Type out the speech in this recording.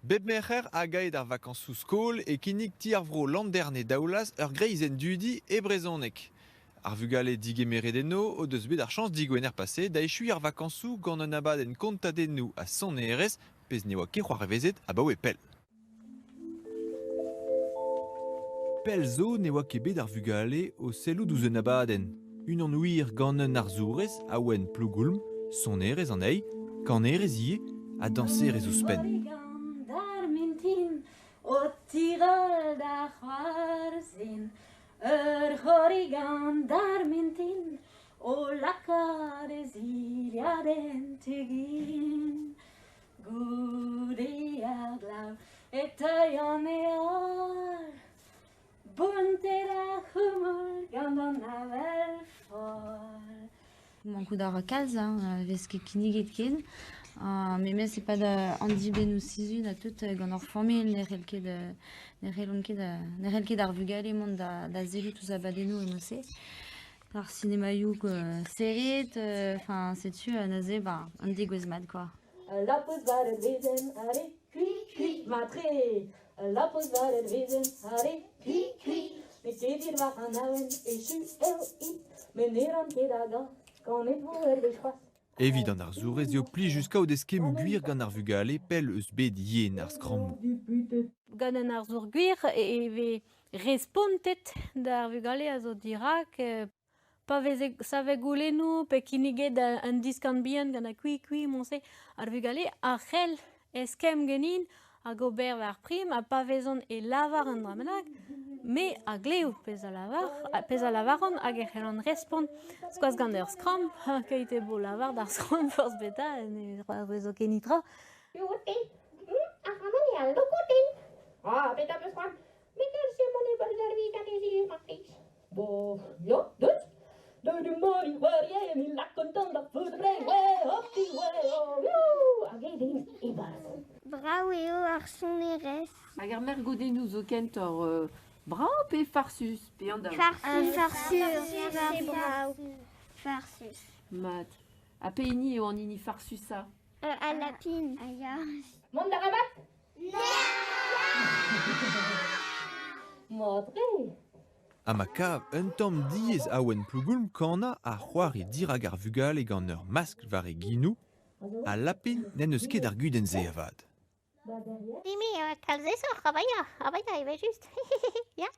Bep Merc'her hag aet ar vakañsoù skol e kinnig Ti ar Vro Landerne Daoulaz ur greizenn dudi e brezhoneg. Ar vugale digemeret eno o deus bet ar chañs digwener pase da echuiñ ar vakañsoù gant un abadenn kontadennoù ha sonerezh, pezh ne oa ket c'hoarvezet abaoe pell. Pell zo ne oa ket bet ar vugale o sellout ouzh un abadenn. Unan wir gant un arzourez, Awen Plougoulm, sonerez anezhi, kanerez ivez, ha dañserez ouzhpenn. O tiroll da c'hoarzhin, ur c'horrigan d'ar mintin, o lakaat e zilhad en tegin. Goude ar glav e teuy an heol, bountet ar c'houmoul gant an avel foll. Mankout a ra kalz, hein, vez ket kinniget ken. Memes e-pad an dibennoù-sizhun ha tout gant hor familh ne c'hell ket ne c'hellont ket ne c'hell ket ar vugale mont da sellout ouzh abadennoù eno-se. Ar sinemaioù serret, enfin setu neuze ba an degouezh mat quoi. Lapous war ur wezenn, are, kui, kui, matre. Lapous war ur wezenn, are, kui, kui. Met kedir war an awen, echu eo it. Met ne ran ket a gañv, kanet vo ur wech c'hoazh. Evit an arzourez eo plijus kaout eskemmoù gwir gant ar vugale pell eus bed yen ar skrammoù. Gant an arzour gwir e vez respontet d'ar vugale a zo dirak Pa veze savet goulennoù pe kinniget un diskan bihan gant ar kui-kui moñse, ar vugale a c'hell eskemm ganin hag ober war prim ha pa vezont e lavar un dra bennak, me a glev pezh a lavar, pezh a lavaran hag e c'hellan respont. Skoaz gant ur skramm, keit e vo lavar d'ar skramm forzh petra, ne c'hoarvezo ket netra. Ac'hanon eo al lokotenn. Ah, petra 'peus c'hoant? Me garfe mont e-barzh ar vi ganezi, mar plij. Bo, ya, deus. Deus du mori warien, il lak kontant da foudre, ouais, hopti, ouais, oh, youh, hag aet int e-barzh. Brav eo ar sonerezh. Hag ar mergodennoù zo kentoc'h brav pe farsus pe an daou? Farsus. Farsus. C'est brav. Farsus. Mat. Ha pehini eo an hini farsusañ? Al lapin. Ya. Mont da rabat? Mat-tre. Ha ma kav un tamm diaes Awen Plougoulm kanañ ha c'hoari dirak ar vugale gant ur maskl war e genoù, al lapin n'en deus ket ar gudenn-se avat. Dimi, kalz aesoc'h, ah bah ya, ah bah ya, evel-just. Ya.